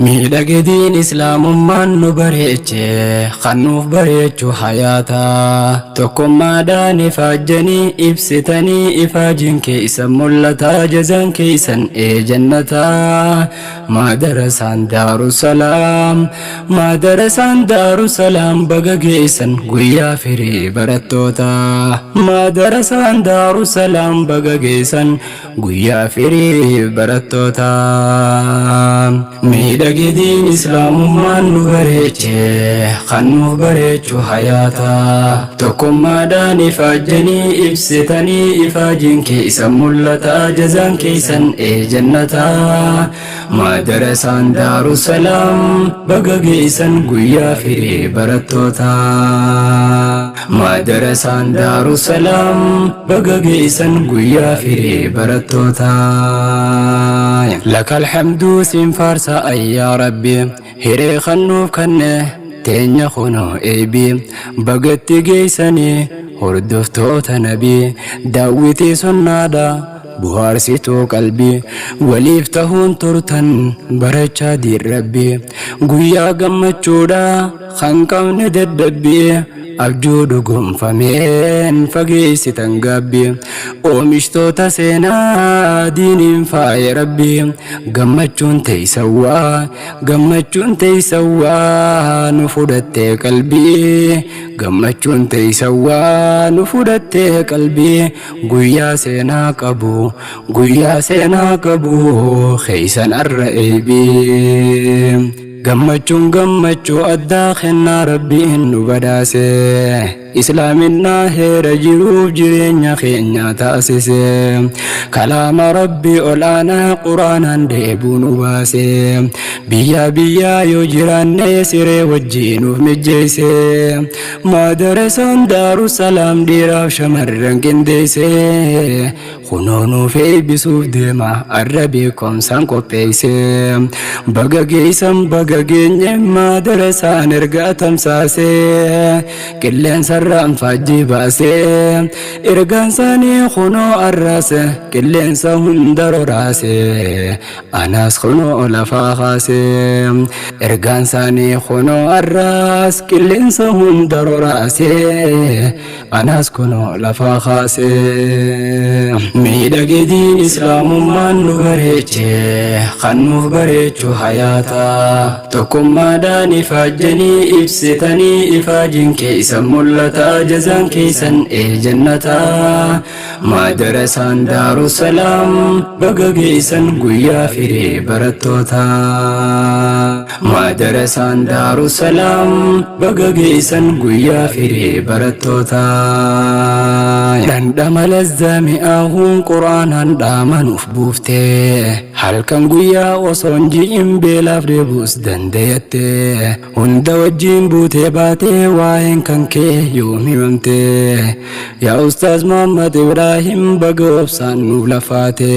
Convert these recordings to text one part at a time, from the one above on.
Miidhage diin Islaamummaan nu bareeche kan nuuf bareechu hayaata. Tokkummaadhaan ifaajjanii ibsitanii ifaajiin keessan mul'ata jazaan keessan ee jannata. Maadarasaan Daarusalaam Maadarasaan Daarusalaam baga geessan guyyaa firii barattoota. Maadarasaan Daarusalaam baga geessan guyyaa firii barattoota. Miidhage diin Islaamummaan nu bareeche kan nuuf bareechu hayaata. Tokkummaadhaan ifaajjanii ibsitanii ifaajiin keessan mul'ata jazaan keessan ee jannata. Maadarasaan Daarusalaam baga geessan guyyaa firii barattoota. Maadarasaan Daarusalaam baga geessan guyyaa firii barattoota. Lakal hamduu siin faarsa ayyaa Rabbi hiree kannuuf kanne teenya kunoo eebi bagatti geessanii hordoftoota nabii daawwitii sunnaadha. Buhaarsituu qalbii waliif tahuun turtan barachaa diin Rabbi guyyaa gammachuudha kan qabne dadhabbii abjuu dhugoomfameen fageessitan gaabbii oomishtoota seenaa diiniin faaya Rabbi gammachuun teessawwaa gammachuun teessawwaa nu fudhattee qalbii gammachuun teessawwaa nu fudhattee qalbii guyyaa seenaa qabu guyyaa seenaa qabu keeysan arra eebii gammachuun gammachuu addaa kennaa Rabbiin nu badhaase Islaaminaa heera jiruuf jireenya keenya taasise kalaama Rabbii ol'aanaa Quraanaan deebuu nu baase biyyaa biyyaa yoo jiraanne siree wajjin nuuf mijjeesse Maadarasaan Daarusalaam dhiiraaf shamarran qindeesse kunoo nuuf eebbisuuf deema arra beekumsaan qopheesse baga geessan baga geenye maadarasaan ergaa tamsaase qilleensarraan faajjii baase ergaan isaanii kunoo arraase qilleensa hunda roraase Anaas kunoo lafaa kaase ergaan isaanii kunoo arraas qilleensa hunda roraase anaas kunoo lafaa kaase. Miidhage diin Islaamummaan nu bareeche kan nuuf bareechu hayaata tokkummaadhaan ifaajjanii ibsitanii ifaajiin keessan mul'ata jazaan keessan ee jannata. Maadarasaan Daarusalaam baga geessan guyyaa firii barattoota. Maadarasaan Daarusalaam baga geessan guyyaa firii barattoota. Dhandhama lazzaa mi'aahuun Qur'aanaan dhaamanuuf buuftee halkan guyyaa osoo hin ji'in beelaaf deebuus dandayatte. Hunda wajjin buutee baatee waa'een kan kee yoom himamte. Yaa Ustaaz Muhammad Ibrahim baga obsaan nuuf lafaate.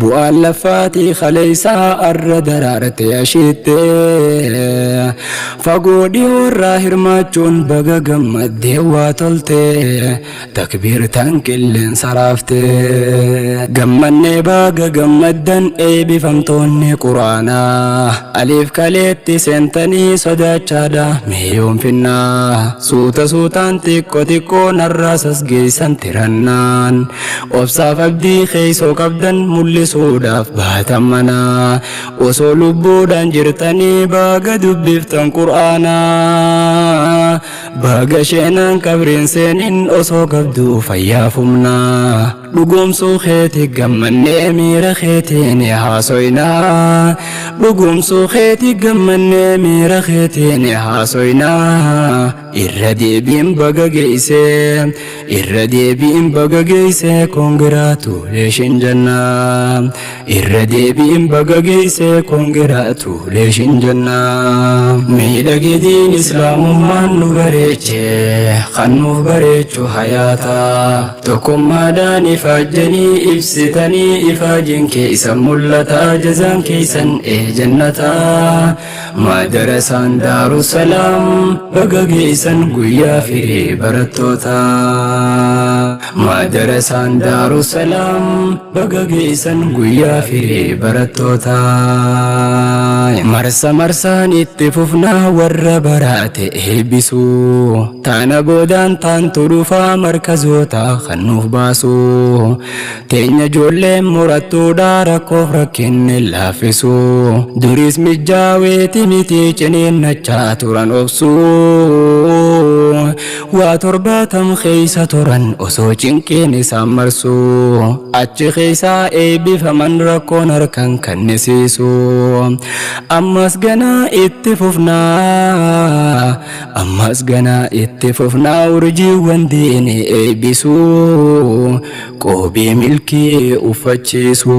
Bu'aan lafaatii kaleessaa arra daraarte ashiitte. Fagoo dhiyoorraa hirmaachuun baga gammaddee waa tolte. Takbiirtaan qilleensa raafte. Gammannee baga gammaddan eebifamtoonni Quraanaa. Aliif kaleetti seentanii sodaachaadha mee yoom finnaa. Suuta suutaan xiqqo xiqqoo narraa sasgeessan tirannaan. Obsaaf abdii keessoo qabdan mul'isuudhaaf baatan manaa. Osoo lubbuudhaan jirtanii baga dubbiftan Quraanaa. Baga sheenaan qabriin seenin osoo qabduu fayyaaf humnaa. Dhugoomsuu keeti gammannee miira keetiin haasoynaa. Dhugoomsuu keeti gammannee miira keetiin haasoynaa. Irra deebiin baga geessee irra deebiin baga geessee congratulation jennaa. Irra deebiin baga geessee congratulation jennaa. Miidhage diin Islaamummaan nu bareeche kan nuuf bareechu hayaata. Tokkummaadhaan ifaajjanii ibsitanii ifaajiin keessan mul'ata jazaan keessan ee jannata. Maadarasaan Daarusalaam baga geessan guyyaa firii barattoota. Maadarasaan Daarusalaam baga geessan guyyaa firii barattoota. Marsa marsaan itti fufnaa warra baraate eebbisuu. Taana boodaan taantu dhufaa markazoota kan nuuf baasu. Teenya ijoolleen murattuudha rakkoof rakkinni laaffisu. Duris mijjaaweeti miti ciniinnachaa turan obsu. Waa 70 keessa turan osoo cinqiin isaan marsu. Achi keessaa eebbifaman rakkoon harkan kannisiisu. Ammas ganaa itti fufnaa. Ammas ganaa itti fufnaa urjiiwwan diinii eebbisu. Qoobii milkii uffachiisu.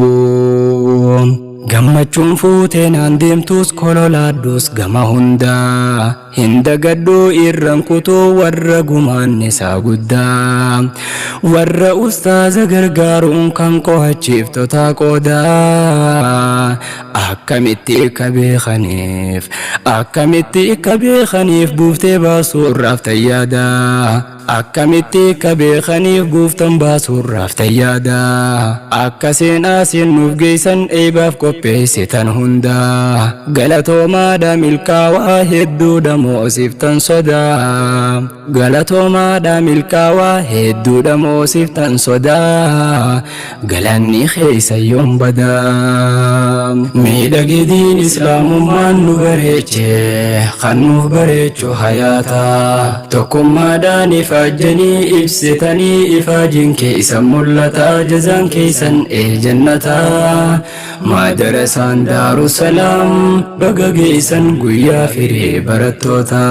Gammachuun fuutee naan deemtus kololaadhus gama hundaa. Hin dagadhuu irran kutuu warra gumaan isaa guddaa. Warra ustaaza gargaaruun kan qo'achiiftota qoodaa. Akkamitti akka beekaniif akkamitti akka beekaniif buuftee baasuurraaf tayyaada. Akkamitti akka beekaniif buuftan baasuurraaf tayyaada. Akka seenaa siin nuuf geessan eebaaf qopheessitan hundaa. Galatoomaadha milkaawaa hedduudha moosiftan sodaa. Galatoomaadha milkaawaa hedduudha moosiftan sodaa. Galanni keessa yoom badaa. Miidhagidiin islaamummaan nu bareeche kan nuuf bareechu hayaata. Tokkummaadhaan ifaajjanii ibsitanii ifaajiin keessan mul'ata jazaan keessan ee jannata. Maadarasaan Daarusalaam baga geessan guyyaa firii barattoota.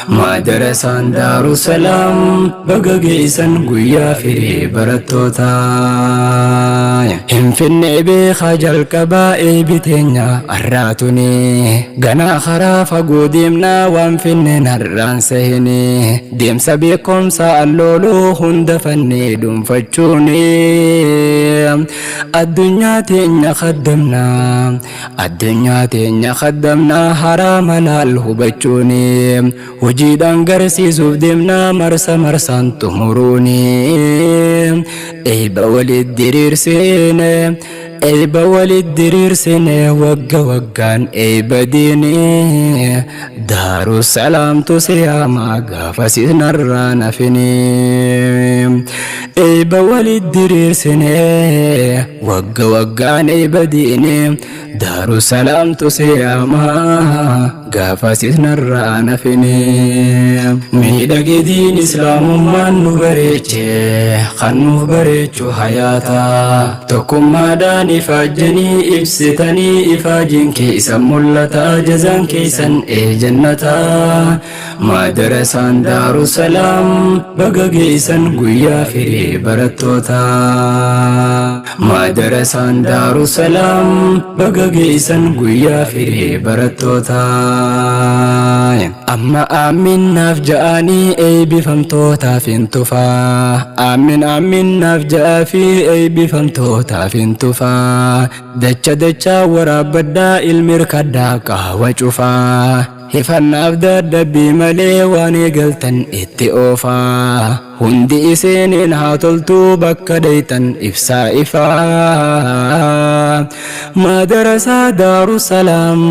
Maadarasaan Daarusalaam baga geessan guyyaa firii barattoota. Hinfinnee beekaa jalqabaa eebiteenya arraatuni. Ganaa karaa fagoo deemnaa waan finneen har'aan sahini. Deemsa beekumsa allooluu hunda fannee dhuunfachuuni. Addunyaa teenya kaddamnaa. Addunyaa teenya kaddamnaa haraama laal hubachuuni. Hojiidhaan garsiisuuf deemnaa marsa marsaan xumuruuni. Eebba walit diriirsine. Eebba walit diriirsine wagga waggaan eebba diini. Daarussalaamtu siyaamaa gaafasis narraa nafini. Eebba walit diriirsine wagga waggaan eebba diini. Daarussalaamtu siyaamaa gaafasis narraa nafini. Miidhagidiin islaamummaan nu bareeche kan nuuf bareechu hayaata. Tokkummaadhaan ifaajjanii ibsitanii ifaajiin keessan mul'ata jazaan keessan ee jannata. Maadarasaan Daarussalaam baga geessan guyyaa firii barattoota. Maadarasaan Daarussalaam baga geessan guyyaa firii barattoota. Amma aamin naaf ja'anii eebbifamtootaaf hin tufaa. Aamin aamin naaf ja'aa fi eebbifamtootaaf hin tufaa. Dacha dachaa waraabbadhaa ilmi hirkadhaa qaawa cufaa. Hifannaaf dadhabbii malee waan eegaltan itti oofaa. Hundi isiiniin haa toltuu bakka dheeytan ibsaa ifaa. Maadarasaa Daarussalaam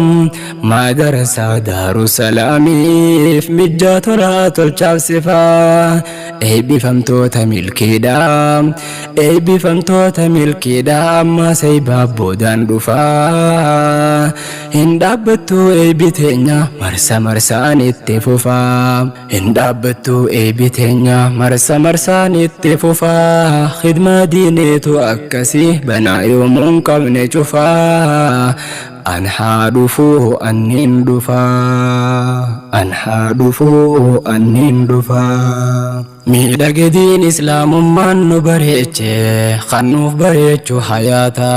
Maadarasaa Daarussalaamiif mijjaa tolaa tolchaaf sifaa. Eebbifamtoota milkiidha Eebbifamtoota milkiidha ammaas eebbaa boodaan dhufaa. Hin dhaabbattu eebbi teenya marsa marsaan itti fufaa. Hin dhaabbattu eebbi teenya marsa marsaan itti fufaa. Khidmaa diineetu akkasii banaa yoomuu hin qabne cufaa. An haa dhufuu annin dhufaa. An haa dhufuu annin dhufaa. Miidhagidiin islaamummaan nu bareeche kan nuuf bareechu hayaata.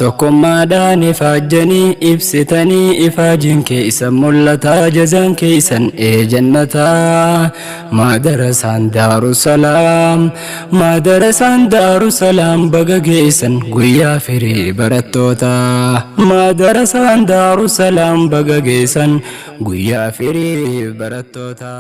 Tokkummaadhaan ifaajjanii ibsitanii ifaajiin keessan mul'ata jazaan keessan ee jannata. Maadarasaan Daarussalaam Maadarasaan Daarussalaam baga geessan guyyaa firii barattoota. Maadarasaan Daarussalaam baga geessan guyyaa firii barattoota.